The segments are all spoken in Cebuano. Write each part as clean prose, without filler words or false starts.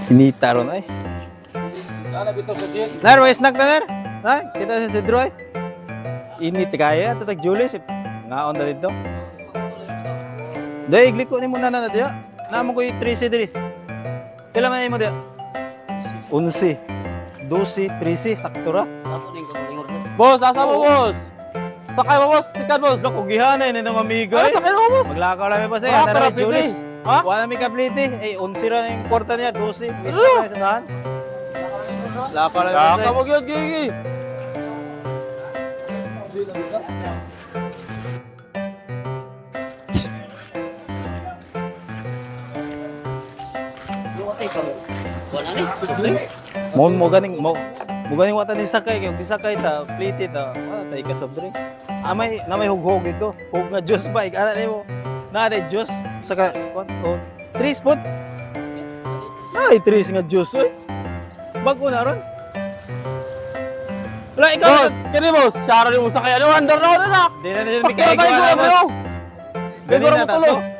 Inita ron ay. Nar, may snack na nar. Ha? Kita sa Sidro ay. Init kaya ato tag Julius. Ngaon na dito. Dai igliko ni mo na na diya. Namo ko 13 diri. Pila man imo diya? 11. 12, 13, sakto ra. Boss, asa mo, boss? Sakay mo, boss. Sikat, boss. Look, ugihan na ng amigo. Ano, Eh. sakay mo, boss? Maglakaw lang pa siya. Ah, Tara, karapit Julius. eh. Ha? Wala mi kaplite. Eh, 11 ra yung kwarta niya, 12. May Ano? na sa daan. Lakaw lang pa Kaka siya. mo gyud, gigi. Mo mo ganing mo mo ganing wata ni sakay kay gisakay ta plite ta wala tay ka soft drink. Ah, may na may hughog dito. Hug nga juice ba ana nimo. Na day juice saka what oh, three spot. Ay, tres nga juice oy. Bago na ron. Wala ikaw. Boss, kini boss. Siyara ni mo sakay. Ano, under na na. Di na nila Sakay na tayo, mikaigwa na, bro. boss. Gani Gani mo na tulo. tato.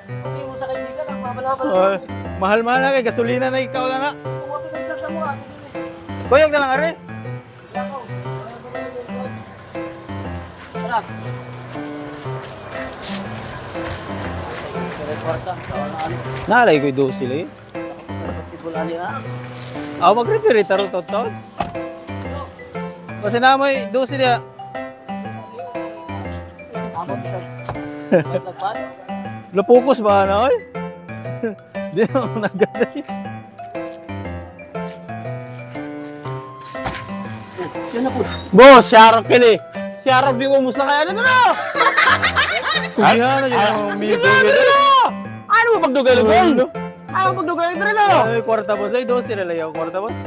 Oh, mahal-mahal na kay gasolina na ikaw na nga. Kuyog na lang are. Naalay ko'y 12 lagi. Ah, mag-referee taro to. Kasi na may 12 diya. Lapukus ba na oy? Di ako nagaday. Boss, siyara kini. Siyara di mo musakay. Ano na? Kugihan na yun ang amigo. Ano na? Ano mo pagdugay na boy? Ano mo pagdugay na na? Ay, kwarta boss ay 12 na lang yung kwarta boss.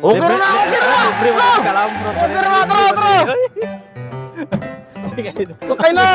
Okay na, okay na. Libre mo na kalambro. Okay na, tara, tara. Sakay na.